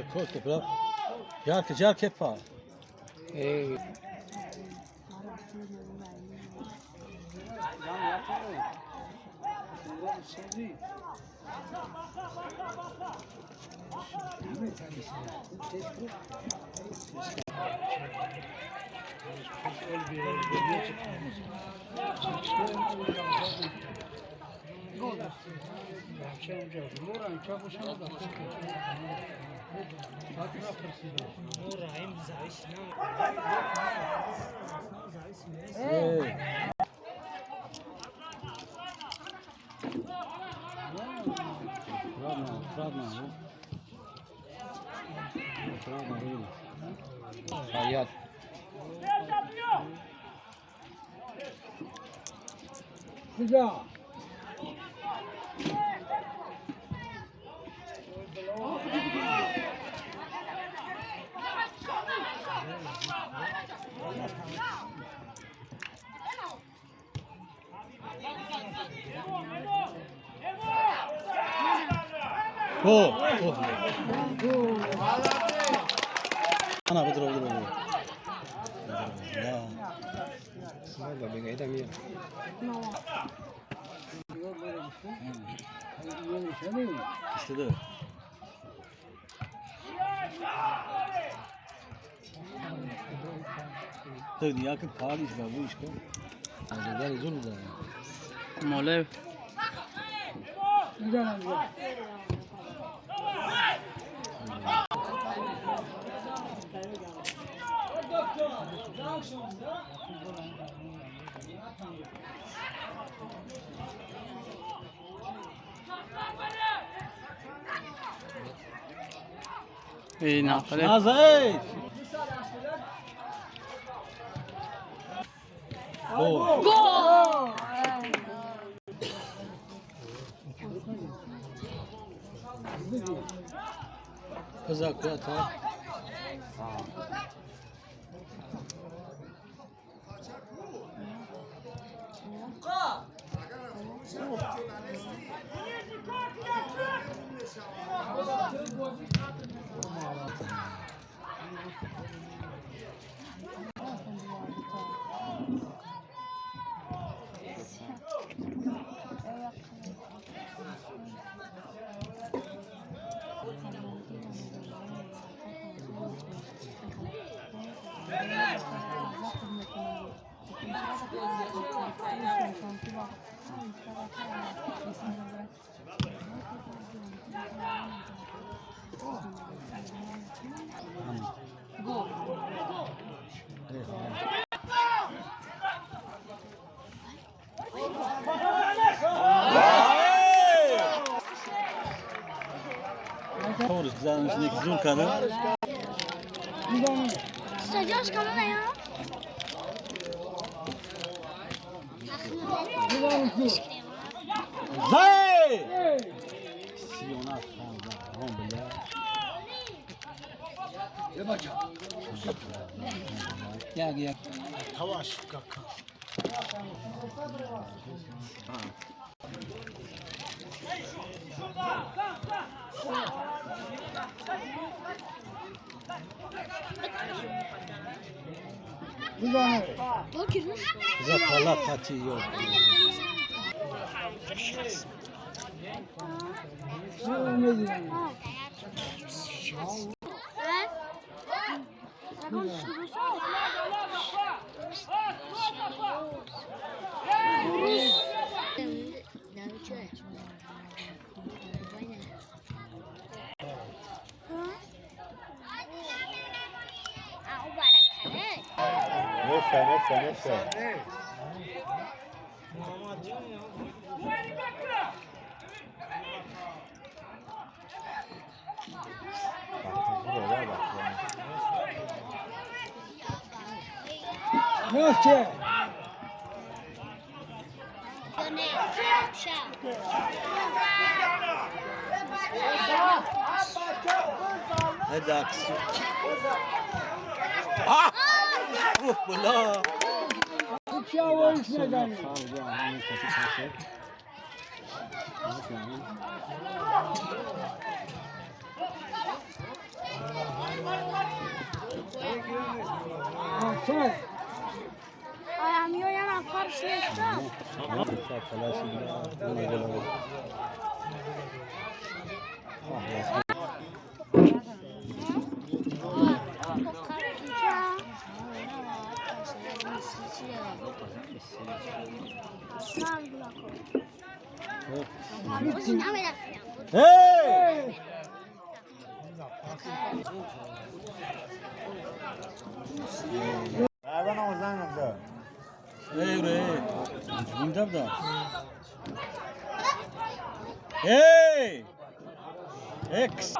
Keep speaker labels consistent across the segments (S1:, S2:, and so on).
S1: Corto, però. Già che fa?
S2: Hayat.
S3: Güzel.
S1: Gol. Oh. Ana budur budur budur. Ya. İstedi. Tabii yakın Paris var bu işte. Yani zor da.
S2: Molev.
S3: Güzel amca.
S2: İyi ne yapalım?
S1: Nazay. Gol.
S4: Gol.
S1: Kızak ya ta. Tamam, güzel içindeki zoom kanı.
S4: Stajyer kanı ne ya?
S1: Zay! Si on a
S2: Ya ya.
S3: Tavaş kaka. Güzel.
S4: Gol girmiş.
S1: Güzel parlak kaçı yok.
S5: Neyse neyse neyse. Bak buraya bak ya.
S3: Nasıl?
S1: Hadi aksi. Ah! Oh, bula.
S3: Çavuş neden?
S5: Hey! Hey! Ex!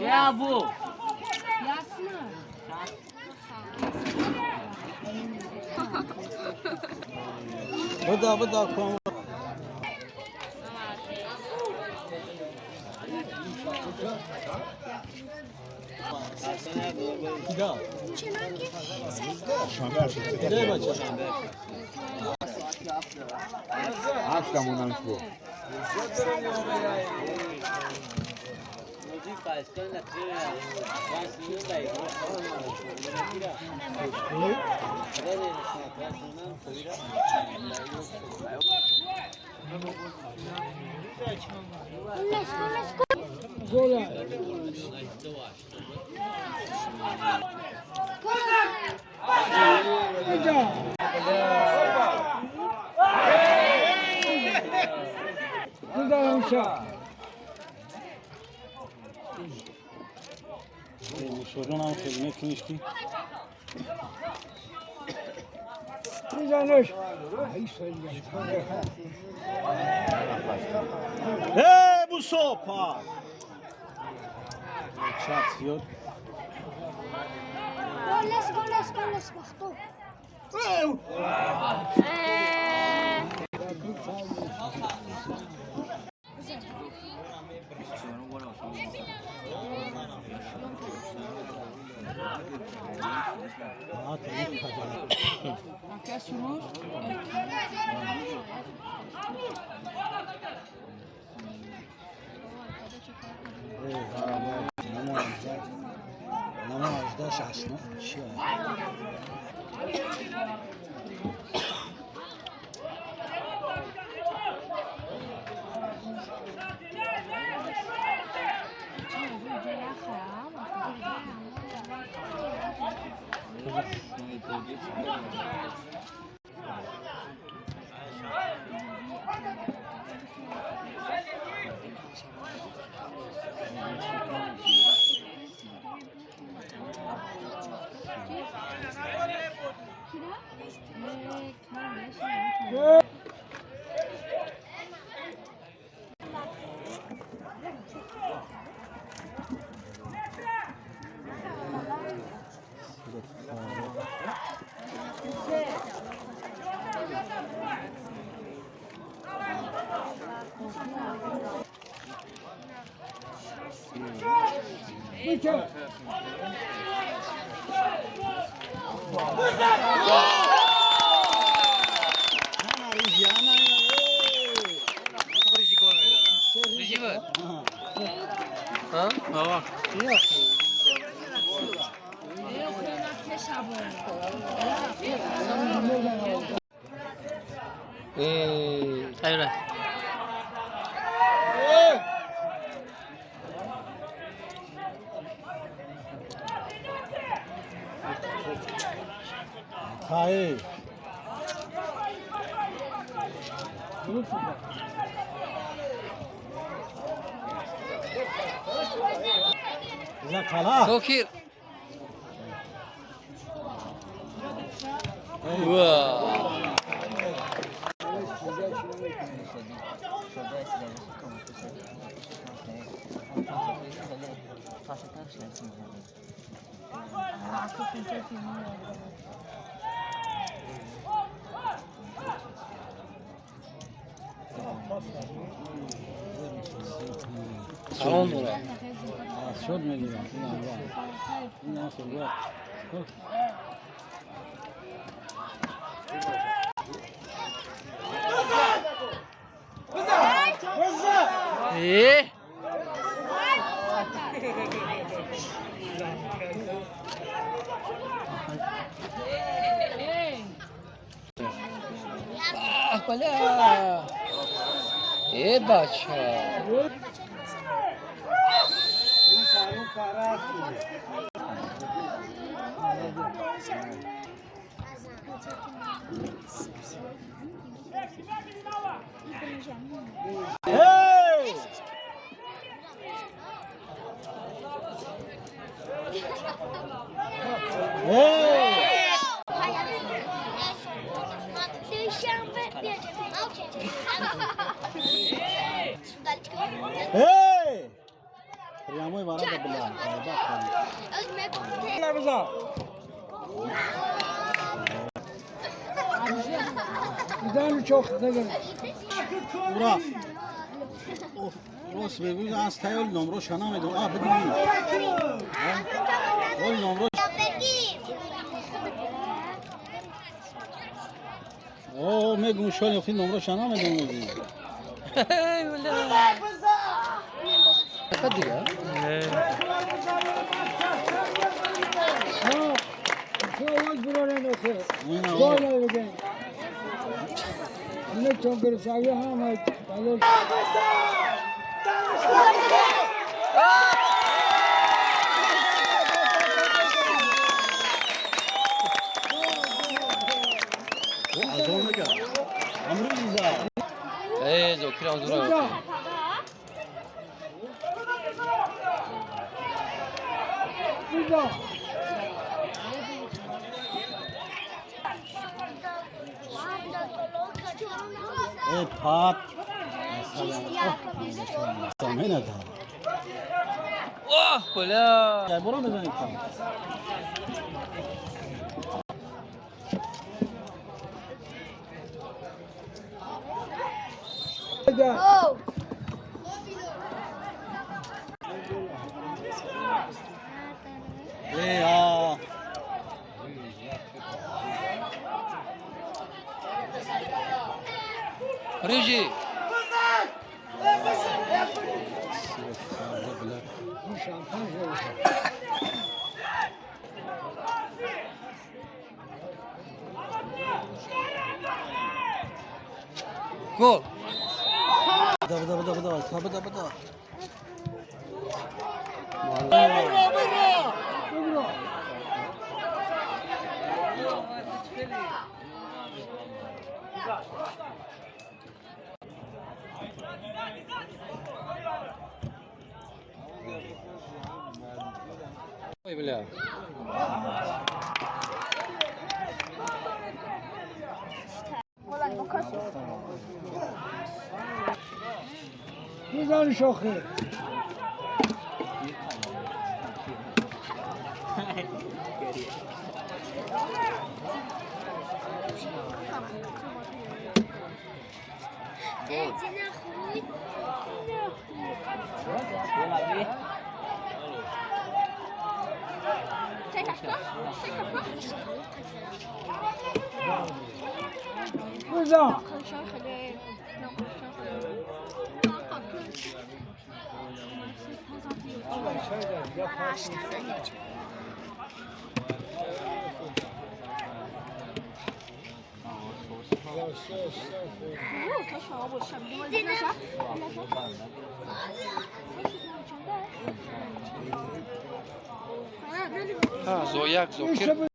S2: Ya bu.
S1: Bu da konu. Hey, bu sopa! Çatıyor.
S4: Let's go, let's go, let's go.
S2: آقا ایره
S5: Hayır. Kala.
S1: Zokir. Wow. Салом дора.
S5: Шуд мегирам. Ин ҳам.
S2: ای
S1: Бала. Э бача.
S5: Hey! Hey! Hey! Прямой ворота бля.
S3: Güzel çok dedim.
S5: Ура! Рост мегӯй аз тайёр номроша намедон. А бигӯ. Ол номро. О, мегӯм шоли охи номроша намедон мегӯй.
S1: Фақат дига.
S3: Ha. Şu avaz buranın oku. Böyle bugün. Ne çok sahibi ha ama.
S5: Азон мега. Амрӯз за.
S1: Э Зокир ам зура.
S3: Burada.
S5: Э пат. Самена да.
S1: Оҳ, бала.
S5: Бура мезанӣ та.
S3: Burada.
S5: Э а.
S1: Рижи.
S3: Bu şampan şöyle.
S1: Гол.
S5: Бада бада бада бада бада бада.
S3: Buyurun.
S1: Ой, бля.
S3: Güzel şoku. Burada.
S2: Зояк, Зокир.